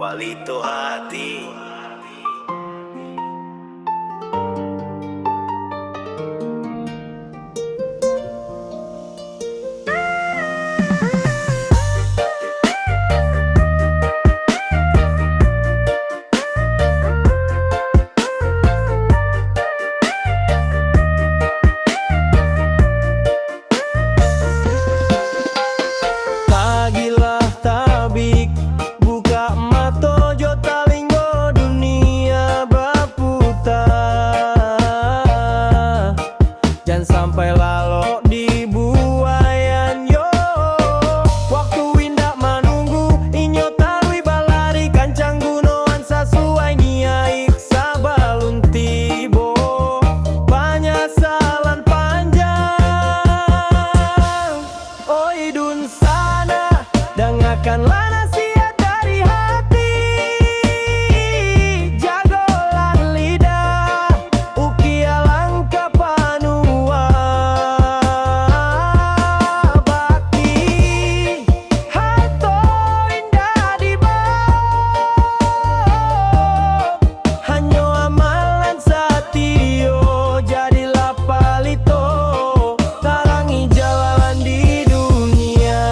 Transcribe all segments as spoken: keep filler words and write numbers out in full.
Palito hati. Tagilah tabik, bukak mato jo talingo, dunia baputa. Jan sampai lalok dibuaian yo. Waktu indak manunggu, inyo taruih balari, kancang gunoan sasuai niaik sabalun tibo panyasalan panjang. Oi dunsanak, dangakanlah nasihat dari hati. Jagolah lidah, ukia langkah panuah bakti. Harto indak dibaok, hanyo amalan satio. Jadilah palito, tarangi jalan di dunia.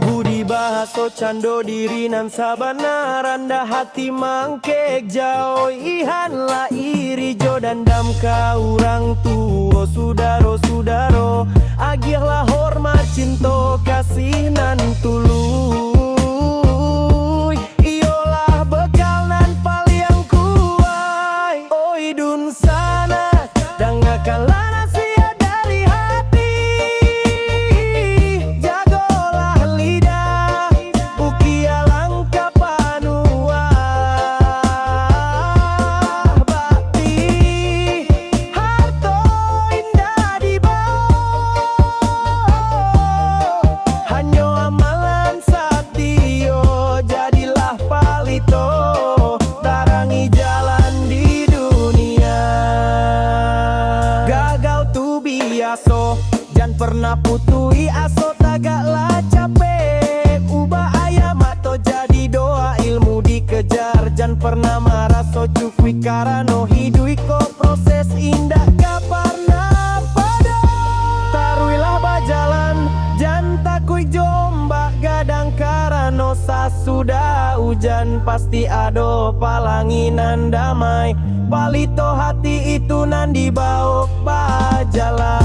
Budi bahaso cando diri nan sabana, randah hati mangkek jauh, ihanlah iri jo dandam ka urang tuo. Sudaro-sudaro, agiahlah hormat, cinto, kasih nan tuluih. Iyolah bekal nan paliang kuaik. Oi dunsanak, dangakanlah nasihat dari hati. Jagolah lidah, ukia langkah panuah bakti. Harto indak dibaok, hanyo amalan satio. Jadilah palito, tarangi jalan di dunia. Gagal tu biaso, jan pernah putuih aso, tagaklah capek. Ubah aia mato jadi doa, ilmu dikejar, jan pernah maraso cukuik, karano hiduik ko proses, indak ka parnah pado. Taruihlah bajalan, jan takuik jo ombak gadang, karano sasudah ujan pasti ado palangi nan damai. Palito hati itu nan dibaok bajalan.